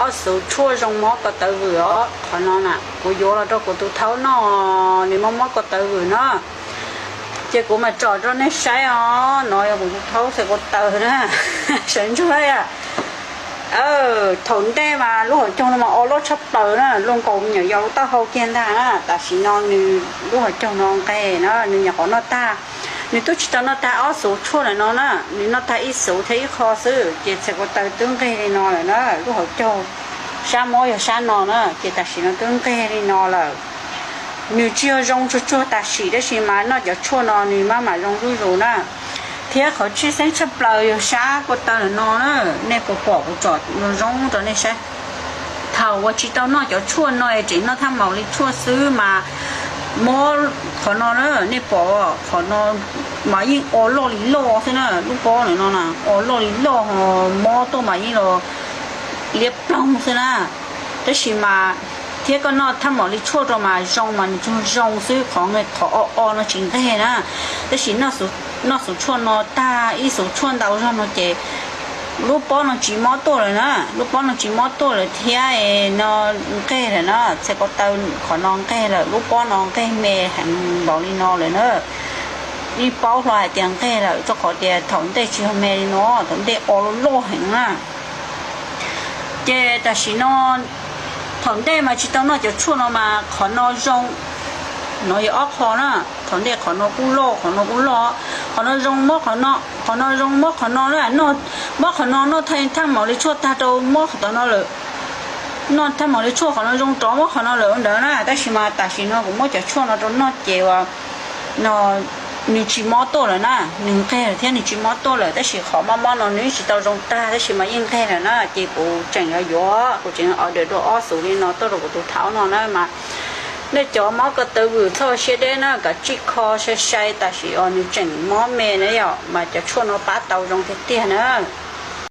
ob xuv tshuaj zoo mob ko taw vwm os. Qhov no na kuv yuav los rau kuv tus thaub noj, nws mob mob ko taw vwm no. Ces kuv mam tsom rau nej saib os. No yog kuv tus thaub txhais ko taw na, sawv ntsuag. Thaum ntej mas lub hauv caug no mas o loj tshaj plaws na, luaj nkaus me nyuam yaus lub taub hau kiag ntag na. Tam sim no nws lub hauv caug no nqeg na, nws nyuam qhuav noj tag. Nws twb tsis tau noj tag ob xuv tshuaj lawm no na, nws noj tag ib xuv thiab ib qho xwb ces txhais ko taw twb nqeg li no lawm na. Lub hauv caug sab mob yog sab no na, ces tam sim no twb nqeg li no lawm. Nws tsis yog zoo tsuag tsuag tam sim, tab sis mas noj cov tshuaj no nws mam mam zoo zuj zus na. Thiab qhov tshwj xeeb tshaj plaws yog sab ko taw lawm no na, nej puas pom kuv tsom zoo rau nej saib. Thaum uas tsis tau noj cov tshuaj no es tseem noj thaj maum li tshuaj xwb mas mob qhov no na, nej pom qhov no mas yeej o loj li loj xwb na, lub pob no no na, o loj li loj, mob tuaj mas yeej los liab ploog xwb na. Tab sis mas thiab koj noj thaj maum li tshuaj rau mas zoo mas nws tsuas zoo xwb, qhov o o no tsis nqeg na. Tab sis noj xuv tshuaj no tag ib xuv tshuaj ntau zog no ces lub pob no tsis mob tuaj lawm na, lub pob no tsis mob tuaj lawm thiab no nqeg lawm na, txhais ko taw qhov no nqeg lawm, lub pob no nqeg me heev npaum li no lawm na. Yeej paub hlo hais tias nqeg lawm, rau qhov tias thaum ntej tsis yog me li no, thaum ntej o loj loj heev na. Ces tam sim no, thaum ntej mas tsis tau noj cov tshuaj no mas qhov no zoo, no yog ob qho na, thaum ntej qhov no kuj loj, qhov no kuj loj, qhov no zoo mob qhov no, qhov no zoo mob qhov no na, mob qhov no noj thaj maum li tshuaj tag rau mob qhov no lawm, noj thaj maum li tshuaj qhov no zoo rov mob qhov no lawm ntawd na. Tab sis mas tam sim no kuv muab cov tshuaj no rau noj ces uas no nws tsis mob tuaj lawm na, nws nqeg lawm thiab nws tsis mob tuaj lawm, tab sis qhov mob mob no nws tsis tau zoo tag tab sis mas yeej nqeg lawm na, ces kuv tseem yuav yuav, kuv tseem yuav order dua ob xuv li no tuaj rau kuv tus thaub no na mas. Nej cov mob ko taw vwm txhob siab deb na, kav tsij kho sai sai tam sim os, nws tseem mob me na yom, mas cov tshuaj no pab tau zoo tiag tiag na.